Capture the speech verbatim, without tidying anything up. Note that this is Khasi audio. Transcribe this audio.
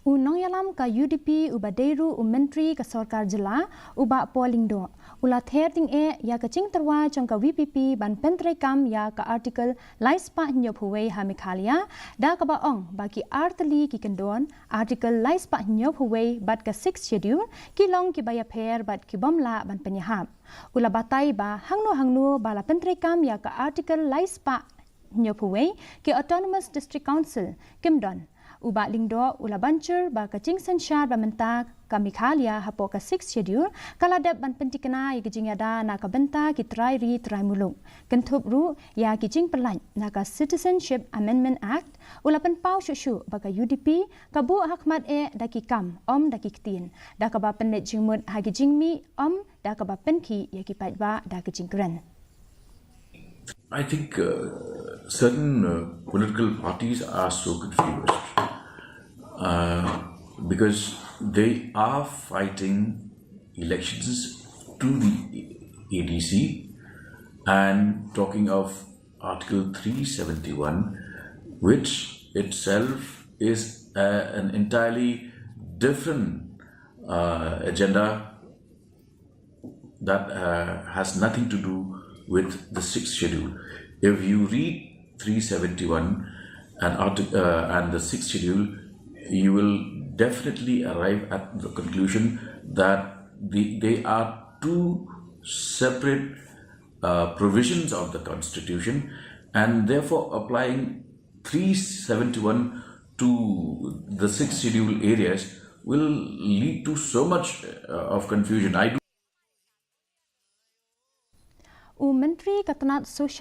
U nongïalam ka U D P uba dei ruh u Myntri ka Sorkar Jylla, u Bah Paul Lyngdoh, u la ther tyngeh ïa ka jingtyrwa jong ka V P P ban pyntreikam ïa ka Article lai spah hynñiewphew wei ha Meghalaya, da kaba ong ba ki artylli ki kyndon Article lai spah hynñiewphew wei bad ka Sixth Schedule ki long kiba ïapher bad ki bym lah ban pynïahap. U la batai ba hangno hangno ba la pyntreikam ïa ka Article lai spah hynñiewphew wei, ki Autonomous District Council kim don. U Bah Lyngdoh u la ban jur ba ka jingsynshar ba mynta ka Meghalaya hapoh ka Sixth Schedule ka la dep ban pyntikna ïa ki jingïada na ka bynta ki trai ri trai muluk, kynthup ruh ïa ki jingpynlait na ka Citizenship Amendment Act. U la pynpaw shuh shuh ba ka U D P ka buh ha khmat eh da ki kam, ym da ki ktien, da kaba pynleit jingmut ha ki jingmih, ym da kaba pynkhih ïa ki paidbah da ki jingkren. I think uh, certain uh, political parties are so confused uh, because they are fighting elections to the A D C and talking of Article three seventy-one, which itself is uh, an entirely different uh, agenda that uh, has nothing to do with the Sixth Schedule. If you read three seventy-one and, artic- uh, and the Sixth Schedule, you will definitely arrive at the conclusion that the, they are two separate uh, provisions of the Constitution, and therefore applying three seventy-one to the Sixth Schedule areas will lead to so much uh, of confusion. I do U Myntri ka tnat Social